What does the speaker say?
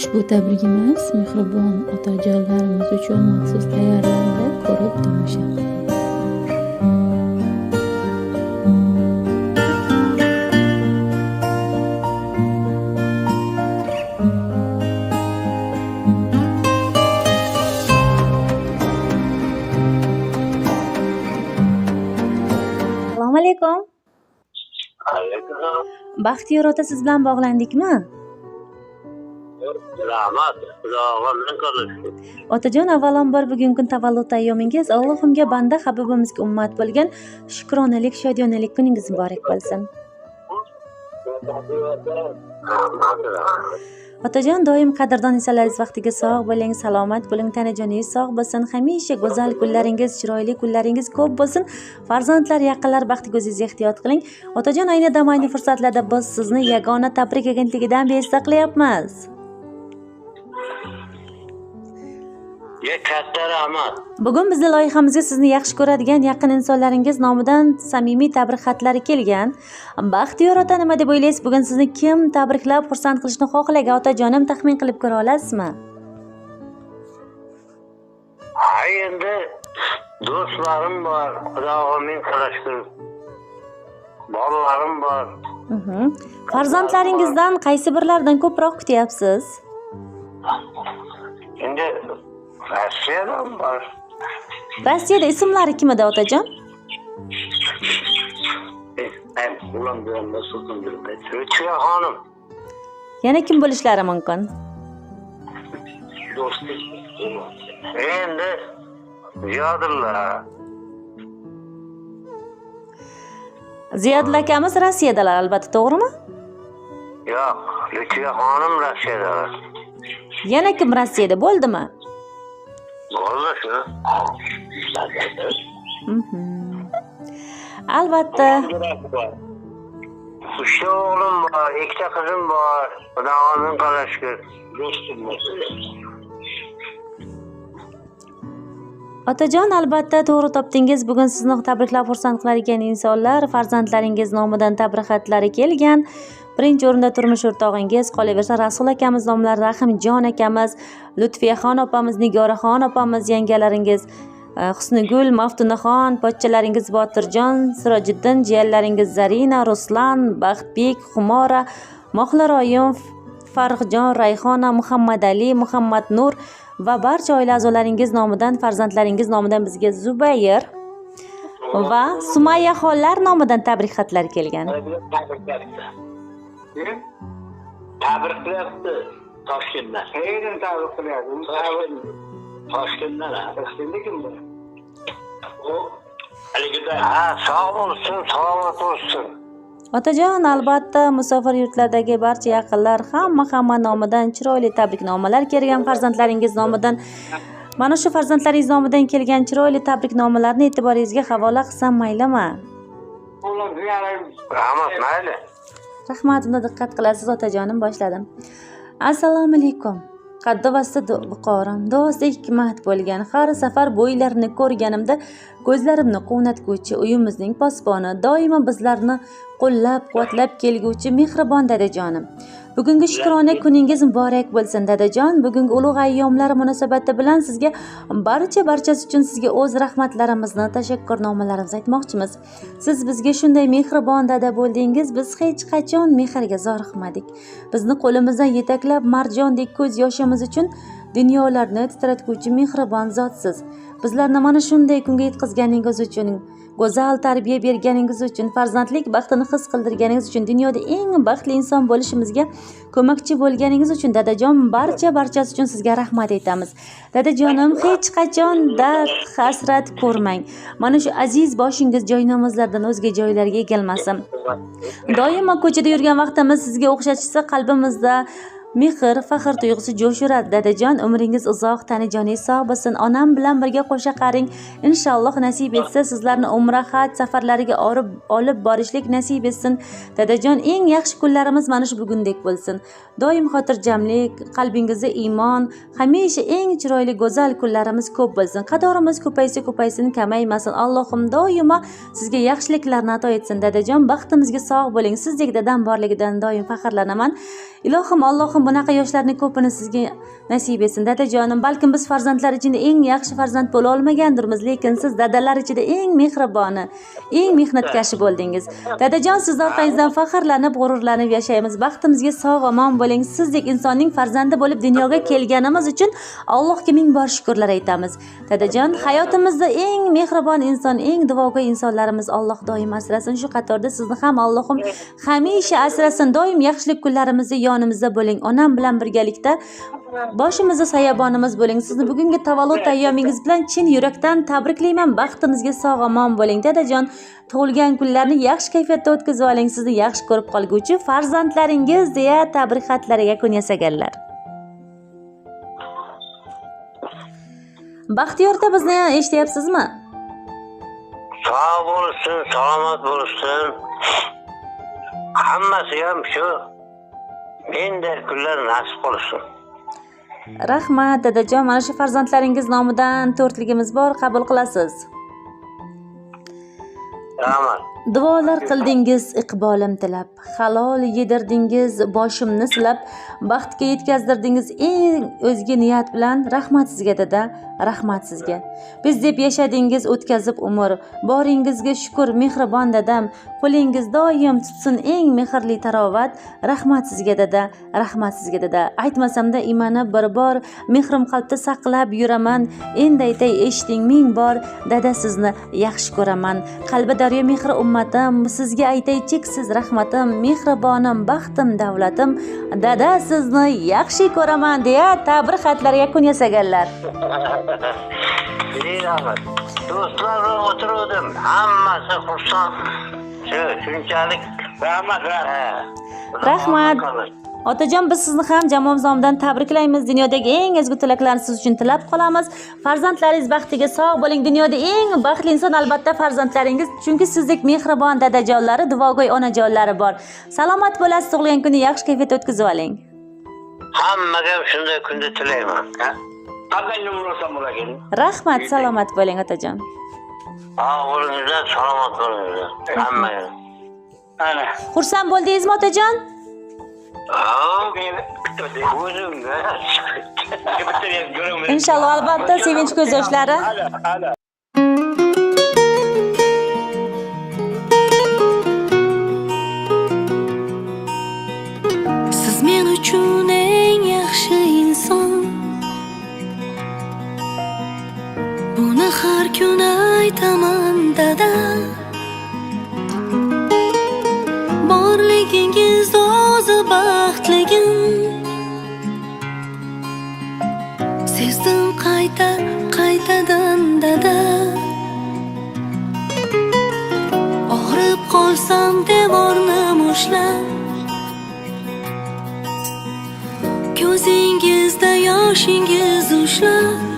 Ushbu tabrigimiz mehribon otajonlarimiz uchun maxsus tayyorlandi. Ko'rib tomosha qiling. Assalomu alaykum. Alaykum. Baxtiyor ota, siz bilan bog'landikmi? Rahmat. Xudog'im qilsin. Otajon, avvalambor bugungi kun tavallud ayyomingiz, Allohimga banda, habibimizga ummat bo'lgan shukronalik, shodiyonalik kuningiz muborak bo'lsin. Rahmat. Otajon, doim qadrdon insonlaringiz vaqtiga sog' bo'ling, salomat bo'ling, tanajoningiz sog' bo'lsin, hamisha go'zal kunlaringiz, chiroyli kunlaringiz ko'p bo'lsin. Farzandlar, yaqinlar baxtiga o'zingiz ehtiyot qiling. Otajon, ayni dam, ayni fursatlarda biz sizni yagona tabrik agentligidan besta qilyapmiz. Ya katta rahmat. Bugun bizni loyihamizga sizni yaxshi ko'radigan yaqin insonlaringiz nomidan samimiy tabrik xatlari kelgan. Baxtiyor ota, nima deb o'ylaysiz? Bugun sizni kim tabriklab xursand qilishni xohlagan, otajonim, taxmin qilib ko'ra olasizmi? Ha, endi do'stlarim bor, Xudog'im qilishsin. Bolalarim bor. Farzandlaringizdan qaysi birlaridan ko'proq kutyapsiz? Endi Rossiyadan bor. Rossiyada ismlari kim edi, otajon? Lutfiya xonim. Yana kim bo'lishlari mumkin? Endi Ziyodulla. Ziyodulla akamiz Rossiyadalar albatta, to'g'rimi? Yo'q, Lutfiya xonim Rossiyadalar. Yana kim Rossiyada bo'ldimi? Bo'ldi shu. Albatta. Uchta o'g'lim bor, ikkita qizim bor. Xudoga qara shukr. Otajon, albatta to'g'ri topdingiz. Bugun sizni tabriklab xursand qiladigan insonlar farzandlaringiz nomidan tabrik xatlari kelgan. Birinchi o'rinda turmush o'rtog'ingiz, qolaversa Rasul akamiz nomlari, Rahimjon akamiz, Lutfiyaxon opamiz, Nigoraxon opamiz, yangalaringiz, Husnigul, Maftunaxon, pochchalaringiz Botirjon, Sirojiddin, jiyanlaringiz Zarina, Ruslan, Baxtbek, Xumora, Mohliroyim, Farruxjon, Rayhona, Muhammadali, Muhammad Nur va barcha oila a'zolaringiz nomidan, farzandlaringiz nomidan bizga Zubayr va Sumayyaxonlar nomidan tabrik xatlari kelgan. Tabrik qilyapti Toshkentdan. Qayerdan tabrik qilyapti? Toshkentdan. Toshkentda kim bor? U haligida, ha, sog' bo'lsin, salomat bo'lsin. Otajon, albatta musofir yurtlardagi barcha yaqinlar hamma nomidan chiroyli tabriknomalar kelgan, farzandlaringiz nomidan. Mana shu farzandlaringiz nomidan kelgan chiroyli tabriknomalarni e'tiboringizga havola qilsam maylimi? Rahmat, mayli. Rahmat, unda diqqat qilasiz otajonim, boshladim. Assalomu alaykum. Qaddi vasta viqorim, duosida hikmat bo'lgan, har safar bo'ylarini ko'rganimda ko'zlarimni quvnatguvchi uyimizning posboni, doimo bizlarni qo'llab-quvvatlab kelguvchi mehribon dadajonim. Bugungi shukrona kuningiz muborak bo'lsin dadajon. Bugungi ulug' ayyomlar munosabati bilan sizga barchasi uchun sizga o'z rahmatlarimizni, tashakkurnomalarimizni aytmoqchimiz. Siz bizga shunday mehribon dada bo'ldingiz, biz hech qachon mehrga zoriqmadik. Bizni qo'limizdan yetaklab marjondek ko'z yoshimiz uchun dunyolarni titratguvchi mehribon zotsiz. Bizlarni mana shunday kunga yetkazganingiz uchun, go'zal tarbiya berganingiz uchun, farzandlik baxtini his qildirganingiz uchun, dunyoda eng baxtli inson bo'lishimizga ko'makchi bo'lganingiz uchun dadajon, barchasi uchun sizga rahmat aytamiz. Dadajonim, hech qachon dard, hasrat ko'rmang. Mana shu aziz boshingiz joynamozlardan o'zga joylarga egilmasin. Doimo ko'chada yurgan vaqtimiz sizga o'xshatishsa qalbimizda mehr, faxr tuyg'usi jo'shuradi dadajon. Umringiz uzoq, tani joningiz sog' bo'lsin. Onam bilan birga qo'sha qaring. Inshaalloh nasib etsa sizlarni umra, haj safarlariga olib borishlik nasib etsin. Dadajon, eng yaxshi kunlarimiz mana shu bugundek bo'lsin. Doim xotirjamlik, qalbingizda iymon, hamisha eng chiroyli go'zal kunlarimiz ko'p bo'lsin. Qatorimiz ko'paysa ko'paysin, kamaymasin. Allohim doimo sizga yaxshiliklarni ato etsin dadajon. Baxtimizga sog' bo'ling. Sizdek dadam borligidan doim faxrlanaman. Ilohim, Allohim Allohim bunaqa yoshlarni ko'pini sizga nasib etsin, dadajonim. Balkim biz farzandlar ichida eng yaxshi farzand bo'la olmagandirmiz, lekin siz dadalar ichida eng mehriboni, eng mehnatkashi bo'ldingiz. Dadajon, sizni orqangizdan faxrlanib, g'ururlanib yashaymiz. Baxtimizga sog' omon bo'ling. Sizdek insonning farzandi bo'lib dunyoga kelganimiz uchun Allohga ming bor shukrlar aytamiz. Dadajon, hayotimizda eng mehribon inson, eng duogo'y insonlarimiz Alloh doim asrasin. Shu qatorda sizni ham Allohim hamisha asrasin. Doim yaxshilik kunlarimizda yonimizda bo'ling. Onam bilan birgalikda boshimizda soyabonimiz bo'ling. Sizni bugungi tavallud ayyomingiz bilan chin yurakdan tabriklayman. Baxtimizga sog' omon bo'ling, dadajon. Tug'ilgan kunlarni yaxshi kayfiyatda o'tkazib oling. Sizni yaxshi ko'rib qolguvchi farzandlaringiz deya tabrik xatlariga yakun yasaganlar. Baxtiyorda bizni eshityapsizmi? Sog' bo'lsin, salomat bo'lsin. Hammasi ham shu menday kunlar nasib qilsin. Rahmat, dadajon. Mana shu farzandlaringiz nomidan to'rtligimiz bor, qabul qilasiz. Rahmat. Duolar qildingiz iqbolim tilab, halol yedirdingiz boshimni silab, baxtga yetkazdirdingiz eng o'zga niyat bilan. Rahmat sizga, dada, rahmat sizga. Biz deb yashadingiz o'tkazib umr, boringizga shukur mehribon dadam. Qo'lingiz doim tutsin eng mehrli tarovat. Rahmat sizga, dada, rahmat sizga, dada. Aytmasamda imanib bir bor, mehrim qalbda saqlab yuraman. Endi aytay, eshiting ming bor, dada sizni yaxshi ko'raman. Qalbi daryo mehri ummatim, sizga aytay cheksiz rahmatim. Mehribonim, baxtim, davlatim, dada sizni yaxshi ko'raman deya tabrik xatlari yakun yasaganlar. Rahmat. Do'stlar bilan o'tiruvdim. Hammasi xursand. Shu shunchalik. Rahmat, rahmat. Rahmat. Otajon, biz sizni ham jamoamiz nomidan tabriklaymiz. Dunyodagi eng ezgu tilaklarni siz uchun tilab qolamiz. Farzandlaringiz baxtiga sog' bo'ling. Dunyoda eng baxtli inson albatta farzandlaringiz, chunki sizdek mehribon dadajonlari, duogo'y onajonlari bor. Salomat bo'lasiz, tug'ilgan kunni yaxshi kayfiyatda o'tkazib oling. Hammaga shunday kunda tilayman. Qanday nomer olsam bo'lar? Rahmat, salomat bo'ling, otajon. Sog' bo'linglar, salomat bo'linglar. Hammaga. Ana. Xursand bo'ldingizmi, otajon? O'zimga. Inshaalloh, albatta, sevinch ko'z yoshlari. Alo, alo. Siz men uchun eng yaxshi inson. Buni har kun aytaman, dada. Borligingiz o'zi baxtligim. Sezdim qayta qaytadan, dada. Og'rib qolsam devorni mushlab, ko'zingizda yoshingiz ushlab.